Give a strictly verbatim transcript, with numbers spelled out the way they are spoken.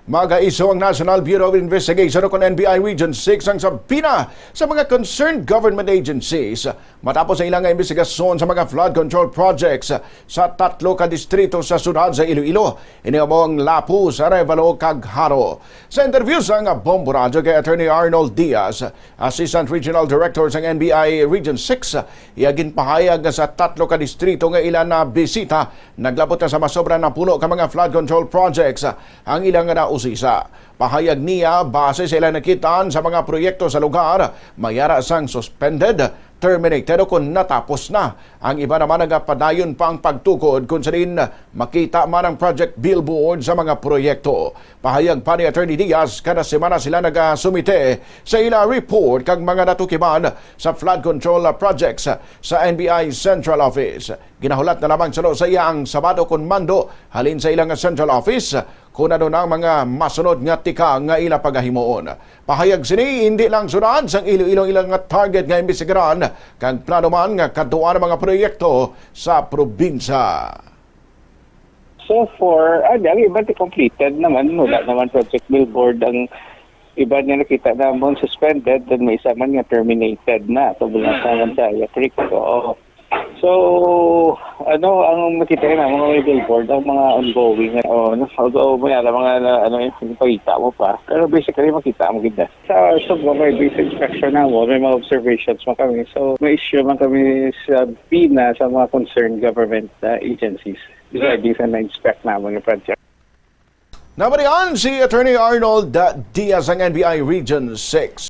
Mag-iso ang National Bureau of Investigation o kon N B I Region six ang subpoena sa mga concerned government agencies matapos ang ilang imbestigasyon sa mga flood control projects sa tatlo ka distrito sa siyudad sa Iloilo. Ini amo ang Lapuz, Arevalo, kag Jaro. Sa interview sang Bombo Radyo kay Attorney Arnold Diaz, Assistant Regional Director sang N B I Region six, iya ginpahayag nga sa tatlo ka distrito nga ila na bisita, naglabot na sa masobra na pulo ka mga flood control projects ang ilang nausisa. Pahayag niya, base sa ilang nakitaan sa mga proyekto sa lugar, may ara sang suspended, terminated o kon natapos na. Ang iba naman nagapadayon pa ang pagtukod kung sinin makita man ang project billboard sa mga proyekto. Pahayag pa ni Attorney Diaz, kada semana sila nagasumite sa ila report kag mga natukiban sa flood control projects sa N B I Central Office. Ginahulat na lamang suno sa iya ang sabat o kon mando halin sa ilang Central Office kon ano na ang mga masunod nga tikang nga ila pagahimuon. Pahayag sini, hindi lang siyudad sang Iloilo ang ilang target nga imbestigaran, kag plano man nga kadtuan ang mga proyekto sa probinsya. So far, ah, ang iban ti completed naman, wala naman project billboard. Ang iban nga nakita namon suspended, then may isa man nga terminated na. Ito, bulasa man sa Aya Creek. Oo. So, ano ang makita na mga may billboard, ang mga ongoing, oh, no? Although may ara mga na, ano, yung pakita mo pa, pero basically makita mo gid na. Sa subong may base inspection na mo, may mga observations mo kami. So, may issue man kami sa pina sa mga concerned government, uh, agencies regarding sa na-inspect namon nga project. Nabalian si Attorney Arnold Diaz ang N B I Region six.